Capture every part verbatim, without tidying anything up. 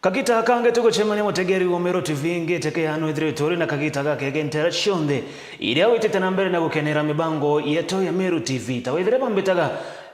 Kagita kangi tugucemania mutegeri wa Meru T V, ngite kiano ithiritwe uri na kagita gakege ntera cionthe iria witite na mbere na gukenera mibango yetu ya Meru T V. Ta withire bambitaga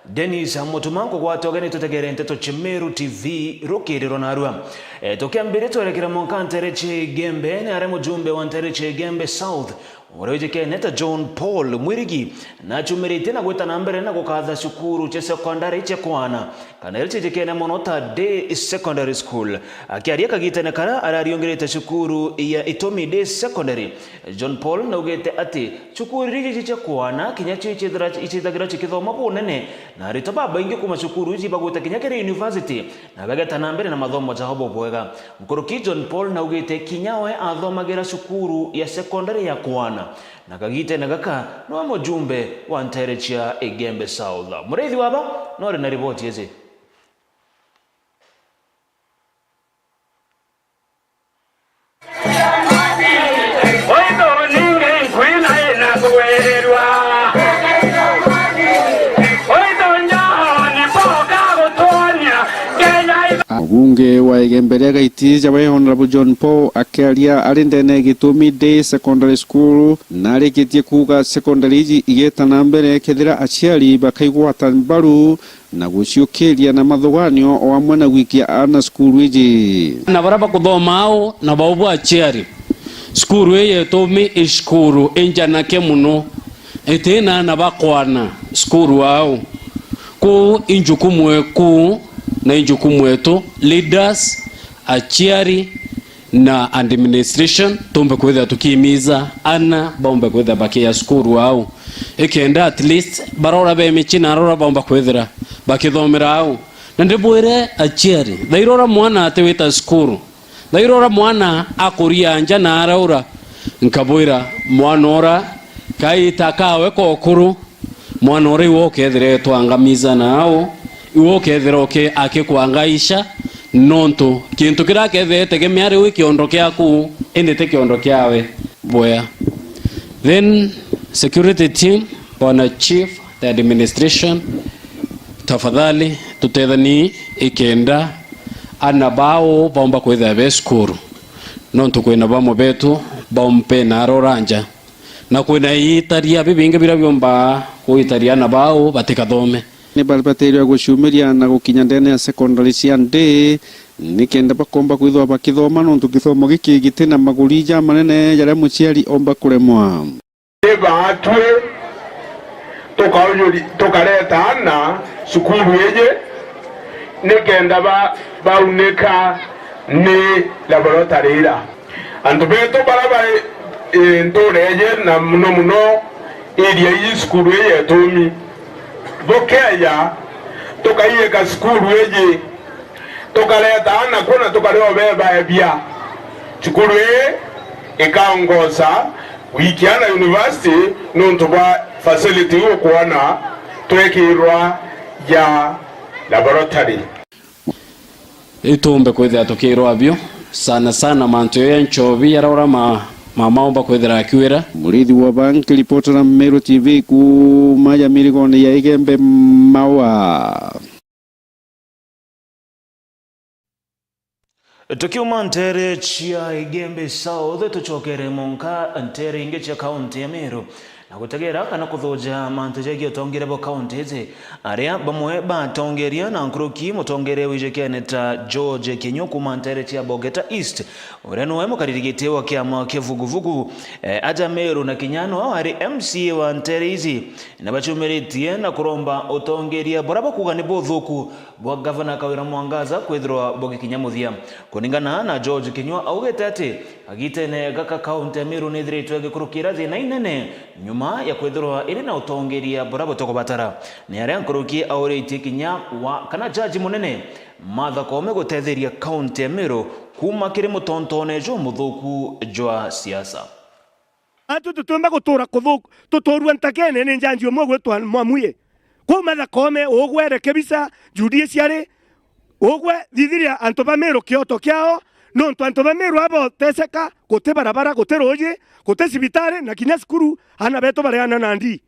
Dennis Mutuma, nkugwata ugeni tutegere nteto cia Meru T V rukiriro narua. E, tukiambiria twerekera mwanka ntere cia Igembe, ni aria mujumbe wa ntere cia Igembe South, uria wijikene ta John Paul Mwirigi, nachumiritie na gwita na mbere na gukatha cukuru cia sekondari cia kwana, kana iria cijikene mono ta Day Secondary School. Akiaria kagitene karia arariungirite cukuru ya Itumi Day Secondary, John Paul naugite ati cukuru iria iji cia kwana kinya cio icithira-, icithagirwa cikithoma bunene, na aritwa babaingi kuma cukuru iji bagwite kinya kiri university na bageta na mbere na mathomo jao bubwega. Nkuruki John Paul naugite kinya we athomagira cukuru ya sekondari ya kwana, na kagitene gaka niwe mujumbe wa ntere cia Igembe South. Muriithi waba nori na riboti iji. Mubunge wa Igembe ria Gaiti jawe Honorable John Paul akiaria ari ndene ya Gitumi Day Secondary School, narikitie kuuga secondary iji igeta na mbere kethira aciari bakaigwata mbaru na guciukiria na mathuganio o amwe na gwikia aana cukuru iji. Na baria bakuthoma au na bau bwa aciari, cukuru ii ya Itumi i cukuru injanake mono, itina aana ba kwana cukuru au. Kuu i njukumu eku na i njukumu etu leaders, aciari, na administration, tumbe kwithira tukimiza ana baumbe kwithira bakia cukuru au, ikenda at least barora be micii na arora baumba kwithira bakithomera au. Na ndibwire aciari, thairora mwana ati wita cukuru, thairora mwana akuria nja na araura, nkabwira mwana ura kaita kawe kokuru, mwana uria iwe ukethira etwangamiza nau, iwe ukethira uki-, akikwangaisha, nontu kintu kiria akethira etegemea riu i kiondo kiaku, indi ti kiondo kiawe. Bwea. Then, security team, bwana chief, the administration, tafadhali tutethani ikenda ana bao baumba kwithira be cukuru, nontu kwina bamwe betu baumpe na arora nja. Na kwina iitaria bibingi biria biumba kuitaria aana bau batikathome. Ni baribatiriwe guciumiria na gukinya ndene ya secondary cia nthi, nikenda bakomba kwithirwa bakithoma, nontu githomo giki gitina maguri jamanene jaria muciari omba kuremwa. Ni baatwi tukaujuri-, tukareta aana cukuru iji, nikenda ba-, baunika ni laboratory ira. Antu betu baria bari, eh, ntuura iji, na mono mono area ii, cukuru ii ya Itumi, bukeeja tukaiika cukuru iji, tukareta aana kuo na tukaria obebaebia. Cukuru ii ikaongoza gwikia aana university niuntu bwa facility iu ukwona twekirwa ya laboratory. Itumbe kwithira tukirwa biu, sana sana mantu ya nchobi yaraura ma, ma maumba kwithira akiwira. Murithi wa Bank, ripotera Meru T V kuuma ya mirigone ya Igembe Mawa. Tukiuma ntere cia Igembe South, tucokere monka ntere ingi cia kaunti ya Meru. Na gutegera kana kuthuja mantu jegie utongeria bwa kaunti iji, aria bamwe batongeria na nkuruki mutongeria wijikene ta George Kinyu kuuma ntere cia Bogeta East, uria niwe mukariri giti wa kiama kia vuguvugu, eh, aja Meru na kinya niwe wari M C A wa ntere iji, nibacumiritie na kuromba utongeria buria bakuuga ni buthuku bwa Gavana Kawira Mwangaza kwithirwa bugikinya muthia. Kuringana na George Kinyu, augite ati kagitene gaka kaunti ya Meru nithiritwe igikurukira thina inene nyuma ya kwithirwa iri na utongeria buria butokubatara. Ni aria nkuruki auritie kinya wa kana jaji munene Martha Koome gutetheria kaunti ya Meru kuuma kiri mutontone jumuthuku jwa siasa. Atwi tutiumba gutuura kuthu-, tutuurua ntakene ni njanji umwe ugwitwa Mwamuye. Kuu Martha Koome, ugwe Rebecca, Judy Eciari, ugwe thithiria antu ba Meru kioto kiao, nontu antu ba Meru aboteseka, guti barabara, guti ruuji, guti cibitari, na kinya cukuru, aana betu bareana na ndii.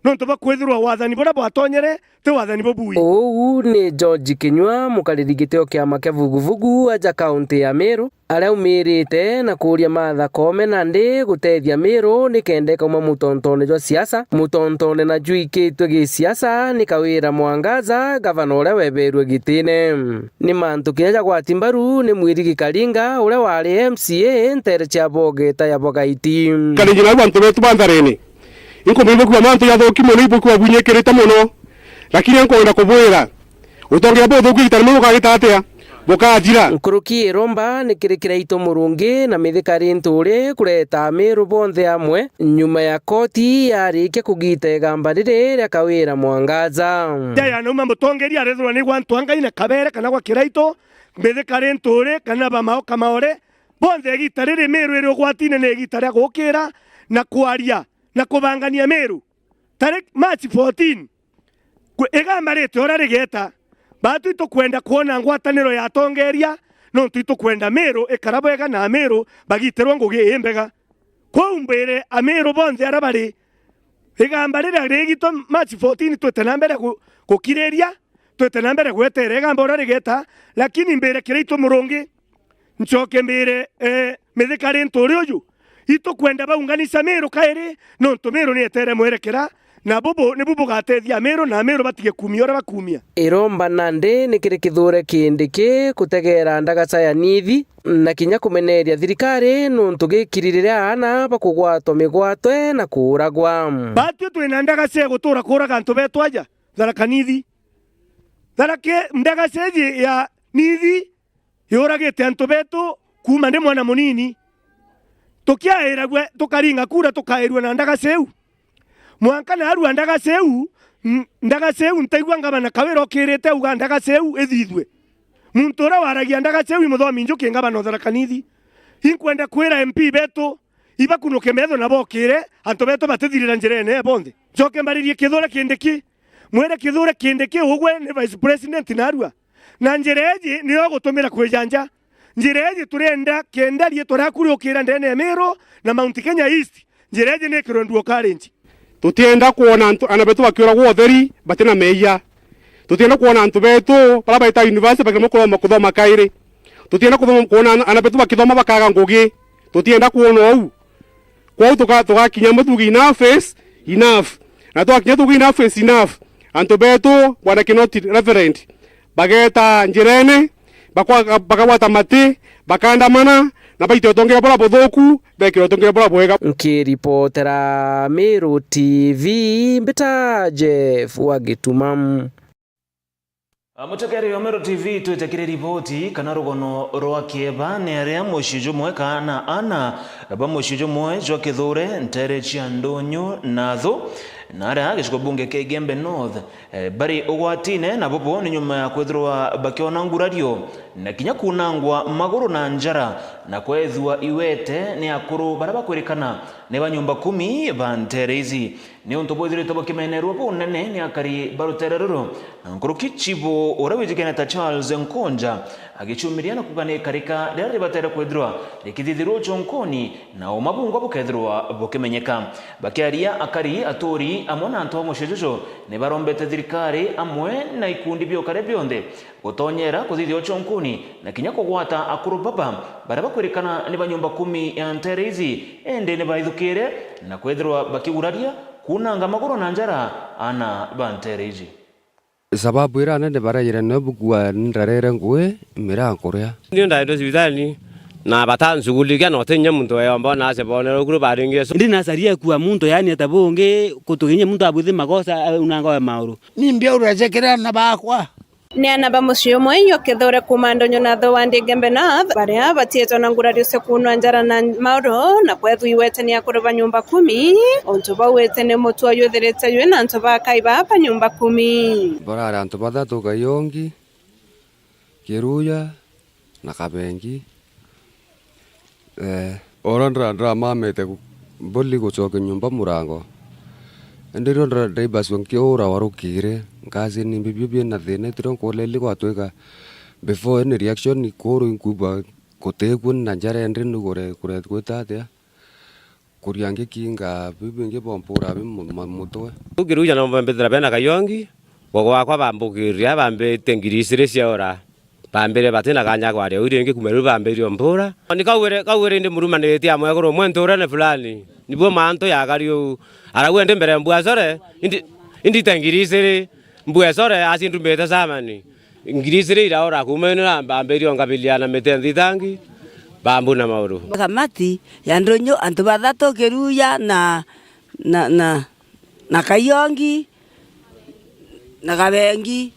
nontu bwa kwithirwa wathani buria bwatonyere ti wathani bubui. Uu ni George Kinyua, mukariri giti o kiama kia Vuguvugu aja kaunti ya Meru, aria aumirite na kuuria Martha Koome nandi gutethia Meru nikenda ikauma mutontone jwa siasa, mutontone na jwikitwe gisiasa ni Kawira Mwangaza, gavana uria weberwe gitine. Ni mantu kinya jagwati mbaru ni Mwirigi Karinga, uria wari M C A ntere cia Bogeta ya Bogaiti. Karingi nau antu betu ba Ntharene. Inkumenya kuuga mantu jathuki mono, ibuku abunyikirite mono. Lakini nkwenda kubwira, utongeria buthuku igita rimwe bukagita atia? Bukathira. Nkuruki iromba ni kiri Kiraitu Murungi na Mithika Linturi kureta Amiru bonthe amwe, nyuma ya koti yarikia kugita igamba riri ria Kawira Mwangaza. Jaya nauma mutongeria arethirwa ni gwa Ntuangai na Kabere kana gwa Kiraitu, Mithika Linturi kana ba Maoka Maore, bonthe igita riri Miru iri ugwatine ni igita ria gukira na kwaria na kubangania Miru. Tari March fourteen, kwi-, igamba riti uria rigeta, batu itukwenda kwona ngwataniro ya atongeria, nontu itukwenda Miru ikara bwega na Amiru bagitirwa ngugi imbega. Kwou mbire Amiru bonthe aria bari, igamba riria rigitwe March fourteen twite na mbere gu-, gukiriria, twite na mbere gweterera igamba uria rigeta, lakini mbire Kiraitu Murungi, ncoke mbire, eh, Mithika Linturi uju, itukwenda baunganisha Miru kairi, nontu Miru ni etere mwerekera, na bubu nibu bugatethia Amiru, na Amiru batige kumia uria bakumia. Iromba nandi ni kiri Kithure Kindiki kutegera ndagaca ya Nithi, na kinya kumeneria thirikari nontu gikiri riria aana bakugwatwa migwatwe na kuuragwa. Batwi twina ndagaca ya gutura kuuraga antu betu aja Tharaka Nithi. Tharaka, ndagaca iji ya Nithi yuragite antu betu kuuma ndi mwana munini. Tukiairagua, tukaringa kura, tukairua na ndagaca iu. Mwanka naarua ndagaca iu, n-, ndagaca iu ntaigua ngavana Kawira okirite auga ndagaca iu ithithue. Muntu uria waragia ndagaca iu i Muthomi Njuki, ngavana o Tharaka Nithi. Inkwenda kwira M P betu, ibakunuke metho na bokire, antu betu batithirira njirene bonthe. Ncoke mbaririe Kithure Kindiki, mwire Kithure Kindiki ugwe ni Vice President naarua. Na njira iji niyo gutumira kwija nja. Njira iji turienda kenda riitwa riaku riukira ndene ya Miru na Mount Kenya East. Njira iji ni ikirwe nduo courage. Tutienda kwona antu, ana betu bakiuragwa utheri batina meeyia. Tutienda kwona antu betu bara baita university bakiremwa kuroma kuthoma kairi. Tutienda kuthoma, kwona ana, ana betu bakithoma bakaga ngugi. Tutienda kwona uu. Kwou tuka-, tugakinya mwe tuge, "Enough is enough." Na twakinya tuge, "Enough is enough," antu betu, Bwana Kinoti, Reverend, bageta njirene, bakwa-, bakagwata mati, bakandamana, na baite utongeria buria buthuku, bekire utongeria buria bwega. Nkiripotera Miru T V, mbita Jeff wa Gituma. Mutekeeri wa Meru T V, twite kiri riboti kana rugono rwa kieba ni aria mucii jumwe kana ana ba mucii jumwe jwa Kithure, nteere cia Ndunyu na Thu, na aria gicigo bunge kia Igembe North, eh, bari ugwatine, na bubu ni nyuma ya kwithirwa bakiona ngurario na kinya kuunangwa maguru na njara na kwethua iwete ni akuru baria bakwirikana ni ba nyumba kumi ba nteere ici. Ni untu bwithiritwe bukimenerwa bunene ni akari ba ruteere ruru, na nkuruki chibu uria wijikene ta Charles Nkonja, agicumiria na kuuga ni ikarika riria ribatere kwithirwa rikithithirwa uchonkoni, na uma bungwa bukethirwa bukimenyeka. Bakiaria, akari, aturi amwe na antu ba mucii juju ni barombete thirikari amwe na ikundi bia ukari bionthe gutonyera kuthithia uchonkoni na kinya kugwata akuru baba baria bakwirikana ni ba nyumba kumi ya nteere ici, indi ni baithukire na kwithirwa bakiguraria, kuunanga maguru na njara ana ba nteere ici. Sababu iria nene barejire nio bukua ni ndarere ngui, miraa nkuria. Ndio ndaendwe cibitari na batanshughulikia na uti inya muntu weyomba ona ace bonere ukuru baringie. Ndi nacaria kua muntu, yaani ata bungi kutuginyia muntu abwithi makosa, unanga we mauru. Ni mbia urejekera na bakwa. Ni ana ba mucii umwe iyo Kithure kuuma Ndunyu na Thu wa Igembe North, baria batietwe na ngurario cia kuunwa njara na mauru na kwethua iwete ni akuru ba nyumba kumi, untu bauite ni mutuo yuthirite jwi na antu ba akai baa ba nyumba kumi. Barari antu bathatu, Kayongi, Kiruya na Kabengi. Eh, oro ndira-, ndiramamite gu-, mbuli gucokia nyumba murango. Indi rio ndira-, ndaibacua nkiura warukire, nkasi ni mbibio biina thina, itirio nkuuleli gwatwika before any reaction, kuru inkuigua gutikwona na njara indi ni kure-, kure-, gwita atia. kuria ngikinga, biu bingi bompura bi mu-, ma-, mutwe. Riu Kiruja no mbithira bena Kayongi, gogo wakwa bambukiria, bambite ngiri iciri ciaura. Bambire batina kanya kwaria uu ringi, kuuma riu bambirie umpura. Ni kaugire, kaugire indi murumaniritie a mwekuru umwe nturene fulani. Nibuo mantu yakari uu. Arauga indi mbere mbua core, indi, indite ngiri iciri, mbua core, aci ndumite camani. Ngiri iciri iraura kuuma ino na bambirie ungabilia na miti nthitangi, bambuna mauru. Kamati ya ndunyu, antu bathatu, Kiruja na, na, na, na Kayongi, na Kabengi,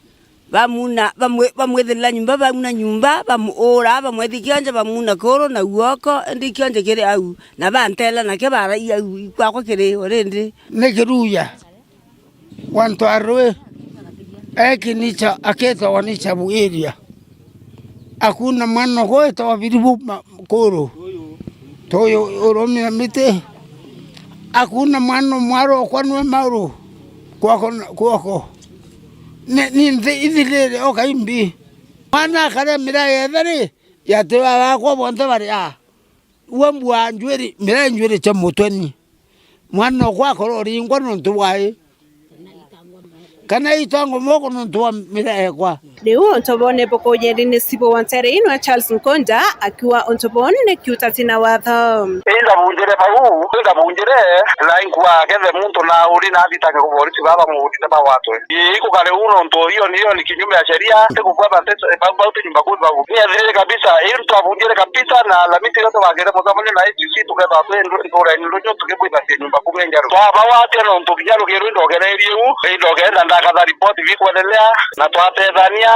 bamuna, bamwi-, bamwithirira nyumba, bauna nyumba, bamuura, bamwethi kionje, bamuna kuru na guoko, indi kionje kiri au, na bantela nakio baraia au, kwakwa kiri o rindi. Ni Kiruja wa Ntwarui, ekinicha aketagwa ni Chabu area. Akuna mwana ugwe witagwa Biribu ma-, Kuru. Tuyu urumia miti. Akuna mwana umwe arokwa nwe mauru. Kwako na, kwako. Ni, ni nthi ithirire o kaimbi. Mwana akaria miraa yethe ri, yati baba bakwa bonthe bari a. Ua mbua njuiri, miraa njuiri cia mutwe ni. Mwana okwa akororingwa nontu bwai. Kana itangwa moko nontu bwa miraa ekwa. Riu untu bone bukuyendi ni cibu wa ntere ino ya Charles Nkonja, akiuga untu bone ni kiuta tina watho. Indabunjire bau, indabunjire, na inkua akethe muntu na uri na athitangirwe borisi baba murite bawatwe. Ii, ikukare uu nontu iyo niyo ni kinyume ya sheria, tigukweba nte-, bau, bau ti nyumba kumi bau. Ni athirire kabisa, ii twabunjire kabisa, na lamiti rio tubagire mucemanio na A G C tukethwa twi ndu-, ntureni ndunyu tukibwithatia nyumba kumi njaru. Twabawatia nontu kinya rugiro indogererie uu, indogenda ndakatha ripoti bikwendelea, na twatethania,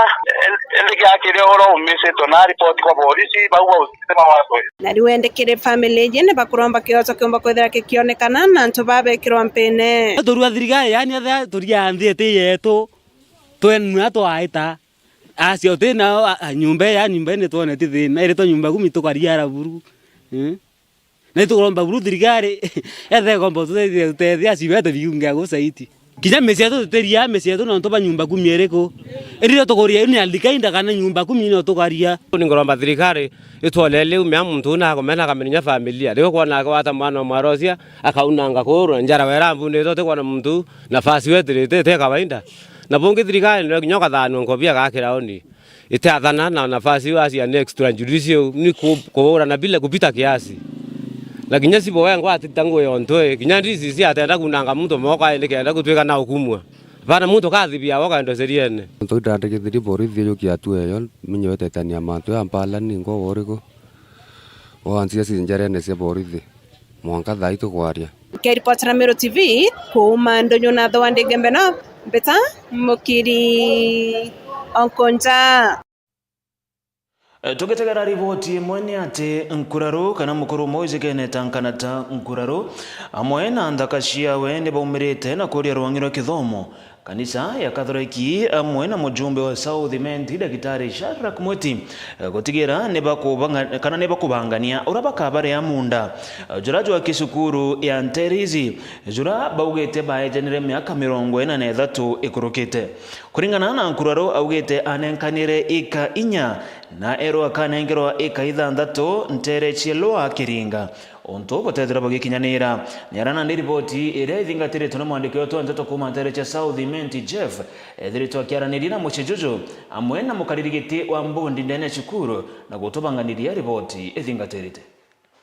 indi giakire ura umisitwe na ripoti kwa borisi, bau bau ti bawatwe. Na riu endi kiri family iji ni bakuromba kioto kiumba kwithira gikionekana na antu babekirwa mpine. Turua thirikari, yani, ethe turia nthi iti yetu, twenua twaita. Acia uti nao, a, a, nyumba ii, ya nyumba ii ni twoneti thina, iritwa nyumba kumi tukaria ara buru. Eh? Na ituromba buru thirikari, ethe komba tutethia, tutethia aci betu biunge agu saiti. Kinya micii yetu tutiria micii yetu nontu bwa nyumba kumi iriku? Indi rio tukuria iu ni alikainda kana nyumba kumi nio tukaria? Ni ngoromba thirikari itwolele umea muntu uu na akomena akamenya familia. Riu kwona akwata mwana o mwarocia, akaunanga kuru na njara wera mbunite, utikwona muntu nafasi wetirite ite kawaida. Na bungi thirikari nio kinya ukathanua nkobi agakira oni. Itiathana na nafasi iu acia ni extrajudicial, ni ku-, kuurana bila kupita kiasi. Na kinya cibo wengwa atita nguo yonthe, kinya D C C atenda kunanga muntu moko aende kenda gutwika na ukumua. Bana muntu kathibia waka ndo seriene. Muntu ndandikithiri borithi yukia tu eyo, minyo etetania mantu ya mpala ni ngo worigo. Wansia ci njerene cia borithi. Mwanka thaa ii tukwaria. Nkiripotera Meru T V, kuuma Ndunyu na Thua Ndigembe na Mbita Mukiri Onkonja. E, tugitegera riboti imwe ni ati Nkuraru, kana mukuru umwe wijikene ta Nkanata Nkuraru, amwe na nthaka ciawe ni baumirite na kuria rwangi rwa kithomo kanisa ya Kathoreki amwe na mujumbe wa South Imenti, Daktari Shadrack Mwiti, e, gutigira ni bakubanga-, kana ni bakubangania uria bakabaria munda, e, jura jwa kicukuru ya Nterezi, jura baugite baejanire miaka mirongo ina na ithatu ikurukite. Kuringana na Nkuraru, augite anenkanire ika inya na erwa akanengerwa ika ithanthatu ntere cia Lwa Kiringa. Untu butethirwa bugikinyanira. Ni ara nandi riboti iria ithingatiritwe ni mwandiki wetu wa nteto kuuma ntere cia South Imenti Jeff ethiritwe akiaraniria na mucii juju amwe na mukariri giti wa mbundi ndene ya cukuru na gutubanganiria riboti ithingatirite.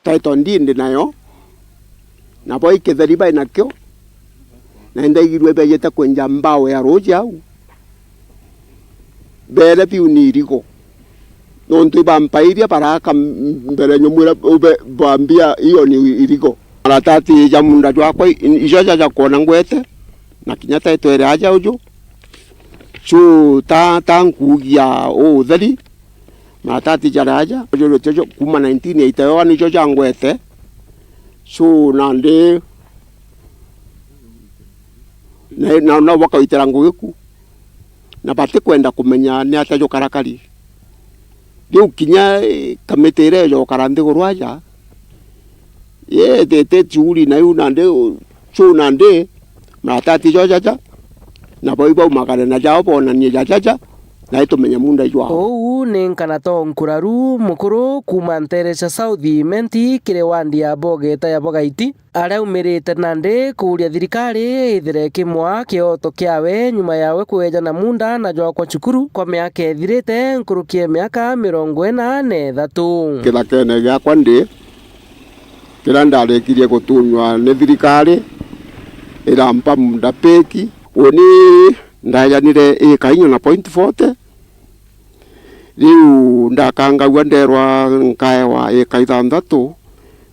Title deed ndi nayo, nabo ikitheri bai nakio, na indaigirue bejete kwenja mbao ya ruuji au. Beere biu ni irigo, nontu ibampairia baraka m-, mbere nyomwira ube bambia iyo ni irigo. Maratati ja munda jwakwa i-, ijo jaja kwona ngwete, na kinya title iri aja uju. Cu ta, ta nkuugia uutheri, maratati jaraja, jo, jo, jo, kuuma nineteen eighty-one nijo jangwete. Cu nandi, na, na, nao bakaitira ngugi ku, na batikwenda kumenya ni atia jukarakari. Riu kinya, eh, kamiti iria ijokara nthiguru aja, yetete tiuri na iu nandi, cu nandi, maratati jo jaja, nabo ibaumagare na jao bonanie jajaja, na itumenye munda jwao. Uu ni Nkanato Nkuraru, mukuru kuuma nteere cia South Imenti kiri wandi ya Bogeta ya Bogaiti, araumirite nandi kuuria thirikari ithire ikimwaa kioto kiawe nyuma yawe kweejana munda na jwakwa cukuru kwa miaka ithirite, nkuruki ya miaka mirongo ina na ithatu. Kithakene giakwa ndi, kiria ndarikirie gutunywa ni thirikari, irampa munda peki. Uni ndaejanire ika inya na point forty. Riu ndakangagua nderwa nkaewa ika ithanthatu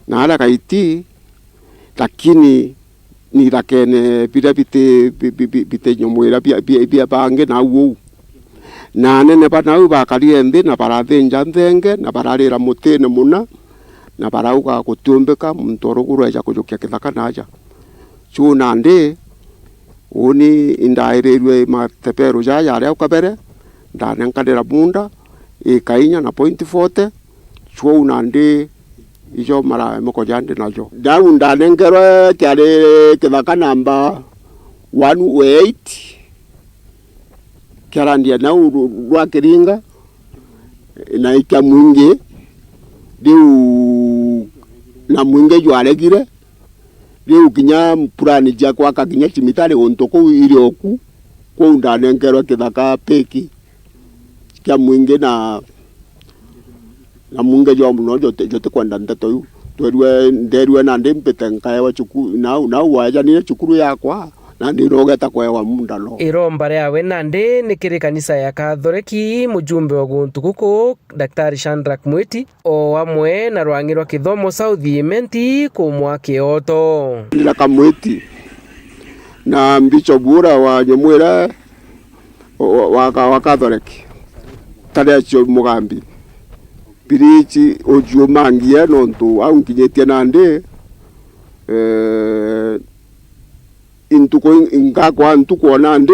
na aria gaiti, lakini ni ithakene biria biti-, bi-, bi-, bi-, bitinyumwira bia, bia, bia bangi nau uu. Na anene ba nau bakarire nthi na barathinja nthenge na bararira mutine muna na barauga, "Gutiumbika muntu o rugu rweja kujukia kithaka naaja." Cu nandi, uni indairirue mateberu jaja jaria au kabere, ndanenkanira munda ika inya na point forty, cu au nandi ijo maramiko ja ndi najo. Nau ndanenkerwe kiari kithaka namba one oh eight, kiarandia nau ru-, rwa Kiringa, na ikia mwingi, riu na mwingi jwaregire, riu kinya purani cia gwaka kinya cimitari guntu kuu iri oku, kuu ndanenkerwe kithaka peki kia mwingi na, na mwingi jwa muno juti-, jutikwenda nteto iu. Twerue, nderue nandi mpite nkaewa cukuru, nau, nau waejanire cukuru yakwa, nandi nogeta kwewa munda no. Iromba riawe nandi ni kiri kanisa ya Kathoreki, mujumbe wa guntu guku, Daktari Shadrack Mwiti, o amwe na rwang'i rwa kithomo South Imenti kumwa kioto. Ndira Kamwiti na Bishop ura wa Nyamwira wa, wa, wa Catholic, tari acio Mugambi. Pirici uciumangie nontu au nkinyitie nandi, eh, intuku in-, ngakwa ntuku o nandi,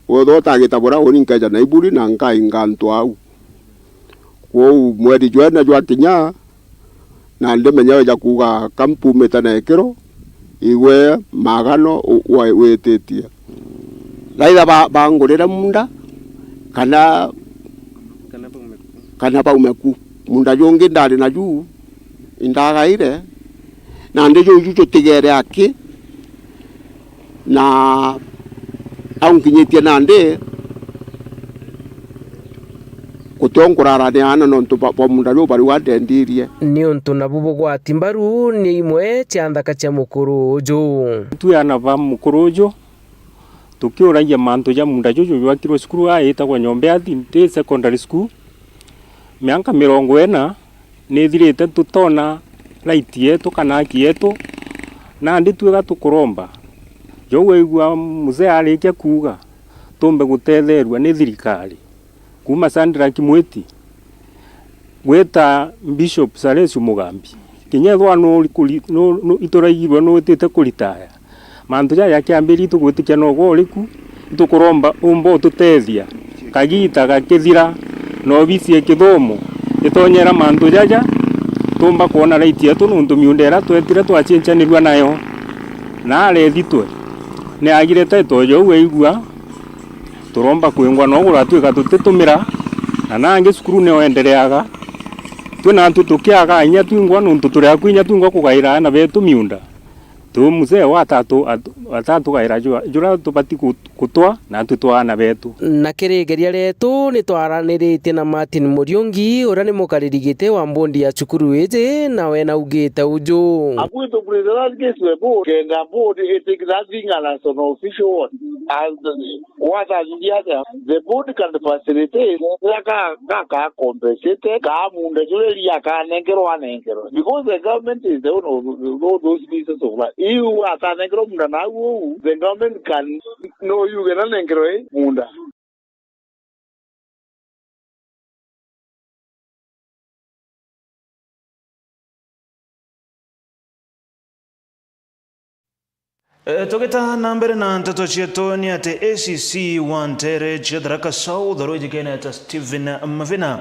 wethwa utagita bura uni nkeja na iburi na nkainga antu au. Kwou mweri jwene jwakinya, na ndimenya weja kuuga ka mpumite na ikiro, igwe magano u-, wa-, wititie. Raitha ba-, bangurire munda, kana, kana baume ku. Munda jungi ndari naju, indagaire, nandi juju jutigere aki, na au nkinyitie nandi, gutio nkurarania aana nontu bwa, bwa munda juu bari wandendirie. Niuntu nabu bugwati mbaru ni imwe cia nthaka cia mukuru uju. Twi aana ba mukuru uju, tukiuragia mantu ja munda juju jwakirwe cukuru aa itagwa Nyombe Athi Day Secondary School, mianka mirongo ina, nithirite tutona right yetu kana haki yetu, nandi twiga tukuromba. Jou waigua mzee arikia kuuga, tumbe gutetherua ni thirikari, kuuma Shadrack Mwiti, gwita Bishop Salesio Mugambi. Kinya ethwa nu-, nu-, nu-, ituraigirwe nuwitite kuritaya, mantu jaja kiambiri itugwitikia nogo uriku, itukuromba umba ututethia kagita gakithira, na obisi ya kithomo itonyera mantu jaja, tumba kwona right yetu, nontu miunda iria twetire twacinchanirua nayo na arethitwe ni agire title jou waigua, turomba kwingwa no guratwika tutitumira, na nangi cukuru ni wendereaga, twi natwi tukiaga inya twingwa, nontu turi akui inya twingwa kugaira aana betu miunda. Tu mzee wa atatu, at-, atatugaira jura, jura tubati ku-, kutwa, natwi twa aana betu. Na kiri igeria rietu, ni twaraniritie na Martin Muriungi, uria ni mukariri giti wa mbondi ya cukuru iji, nawe naugite uju. Akui to present that case to the board, kenda board it take that thing as an official one. As the, what are the other? The board can facilitate, ka, ka, ka compensate, ka munda jure ria kanengerwa anengerwe. Because the government is the owner of all those pieces of land. Iu atanengerwa munda nau uu, the government can no yuge nanengerwe munda. E, tugita na mbere na nteto cietu, ni ati A C C wa nteere cia Tharaka South, uria wijikene ta Stephen Mavina,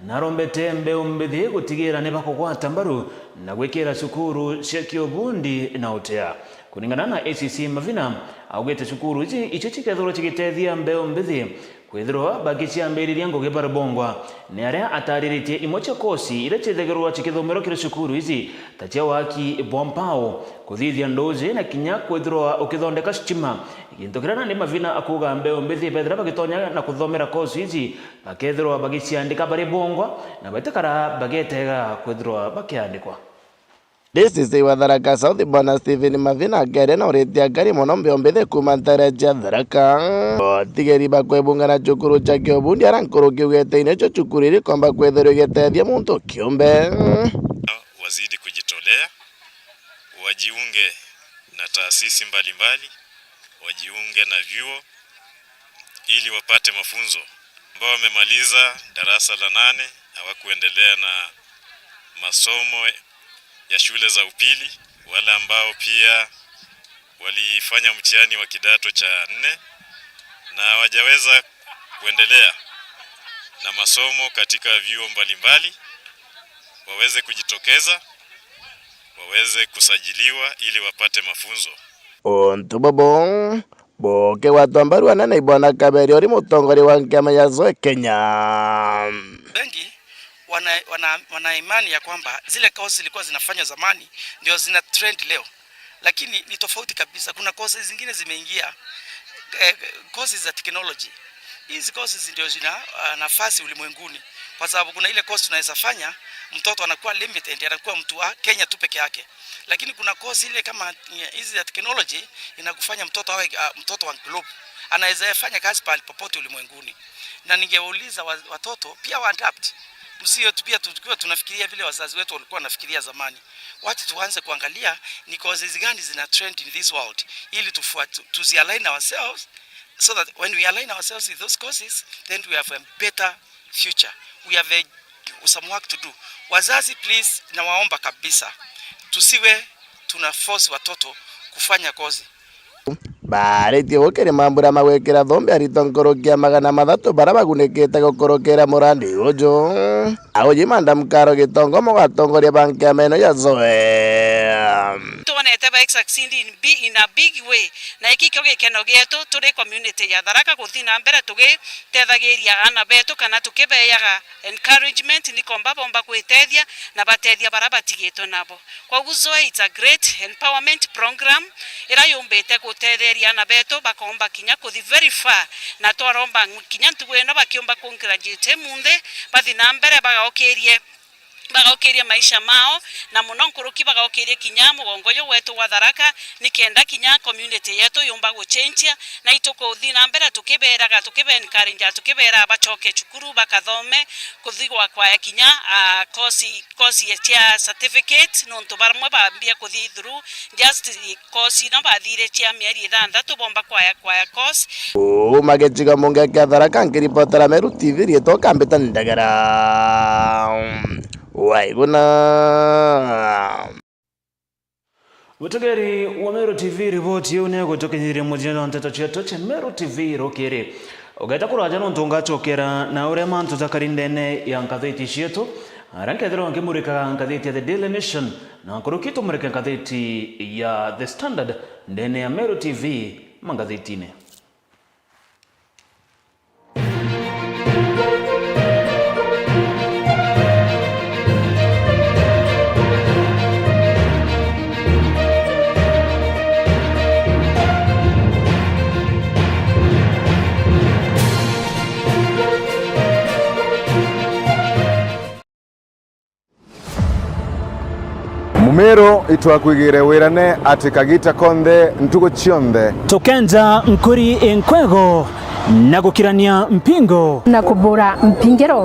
narombete mbeu mbithi gutigira ni bakugwata mbaru na gwikira cukuru cia kiubundi na utea. Kuringana na A C C Mavina, augite cukuru ici icio cikethirwa cigitethia mbeu mbithi Kwithirwa bagiciambiriria ngugi bari bongwa, ni aria atariritie imwe cia kosi iria ciithagirwa cikithomerwa kiri cukuru ici, ta cia waki bwa mpao, kuthithia nduuji, na kinya kwithirwa ukithondeka stima, gintu kiria nandi Mavina akuuga mbeu mbithi bethira bagitonya na kuthomera kosi ici, bakethirwa bagiciandika bari bongwa, na batikara bagetega kwithirwa bakiandikwa. D C C wa Tharaka South, Bwana Stephen Mavina, akeria na uritia ngari mono mbio mbithi kuuma ntere cia Tharaka. Atigeri bakwebunga na cukuru cia kiubundi ara nkuruki ugete-ini cio cukuru irikomba kwithirwa igitethia muntu kiumbe. Wazidi kujitolea, wajiunge na taasisi mbalimbali, wajiunge na vyuo ili wapate mafunzo. Ambao wamemaliza darasa la nane hawakuendelea na masomo ya shule za upili, wale ambao pia walifanya mtihani wa kidato cha nne na hawajaweza kuendelea na masomo katika vyuo mbalimbali, waweze kujitokeza, waweze kusajiliwa ili wapate mafunzo. Untu bubu bukigwatwa mbaru anene i Bwana Kaberia uri mutongoria wa nkiama ya Zoe Kenya. Wengi wana, wana, wana imani ya kwamba zile courses zilikuwa zinafanywa zamani ndio zina trend leo, lakini ni tofauti kabisa. Kuna courses zingine zimeingia, eh, courses za technology. Hizi courses ndio zina, ah, nafasi ulimwenguni, kwa sababu kuna ile course tunaweza fanya, mtoto anakuwa limited, anakuwa mtu wa Kenya tu peke yake, lakini kuna course ile kama, eh, hizi za technology inakufanya mtoto awe, ah, mtoto wa globe, anaweza fanya kazi pahali popote ulimwenguni. Na ningeuliza wa-, watoto pia wa adapt, msio tu pia tukiwa tunafikiria vile wazazi wetu walikuwa wanafikiria zamani. Wacha tuanze kuangalia ni courses gani zina trend in this world, ili tufuatu-, tuzialign ourselves, so that when we align ourselves with those courses, then we have a better future. We have a, some work to do. Wazazi, please, nawaomba kabisa, tusiwe tuna force watoto kufanya course. Baaritie gukiri mambura ma gwikira thumbi aritwa nkuruki ya magana mathatu bara bagunikite gukurukira murandi uju. Auji Madam Karo Gitongo, mugatongoria ba nkiama ino ya Zoe. Twonete ba succeed in bi-, in a big way, na iki kio gikeno gietu turi community ya Tharaka guthi na mbere tugitethagiria aana betu kana tukibeaga encouragement nikomba bomba gwitethia na batethia bara batigitwe nabo. Koguo Zoe, it's a great empowerment program ira yumbite gutetheria aana betu bakomba kinya kuthi very far, na twaromba ng-, kinya ntugu ino bakiumba ku graduate munthi, bathi na mbere bagaukirie, bagaukirie maisha mao, na muno nkuruki bagaukirie kinya mugongo uyu wetu wa Tharaka, nikenda kinya community yetu yumba guchenjia, na itukuthi na mbere tukiberaga, tukibe encourage, tukibera bacoke cukuru bakathome, kuthi gwa kwaya kinya, ah, course, course cia certificate, nontu bamwe bambia kuthi through just course ino bathire cia mieri ithanthatu bomba kwaya, kwaya course. Uu magicigo munge kia Tharaka, nkiripotera Meru T V, riitwa Kambita Ndagara. Waiguna. Mutegeri wa Meru T V, riboti iu ni igutukinyithia muthia jwa nteto cietu cia Meru T V rukiri. Ugeta kuraja nontu ngacokera na uria mantu jakari ndene ya ngathiti cietu, aria nkethirwa nkimurikaga ngathiti ya The Daily Nation, na nkuruki tumurike ngathiti ya The Standard ndene ya Meru T V mangathitine. Mumiru itwakwigire wirane ati kagita konthe ntugu cionthe. Tukenja nkuri inkwego na gukirania mpingo. Na kubura mpingiro.